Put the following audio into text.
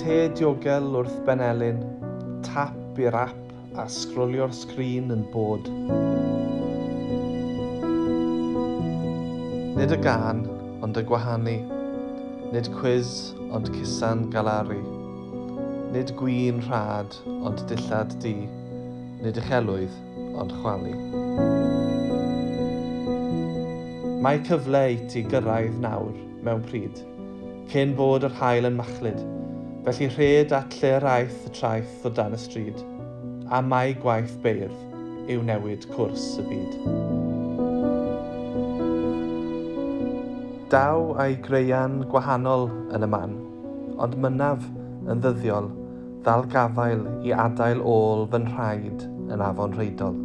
Te diogel wrth benelin, tap i'r ap a sgrolio'r sgrin yn bod. Nid y gân, ond y gwahanu. Nid cwis, ond cusan galaru. Nid gwin rhad, ond dillad du. Nid uchelwydd, ond chwalu. Mae cyfle i ti gyrraedd nawr, mewn pryd, cyn bod yr haul yn machlud, felly rhed at lle yr aeth y traeth o dan y stryd, am mai gwaith beirdd yw newid cwrs y byd. Daw a'i graean gwahanol yn y man, ond mynnaf, yn ddyddiol, ddal gafael i adael ôl fy nhraed yn afon Rheidol.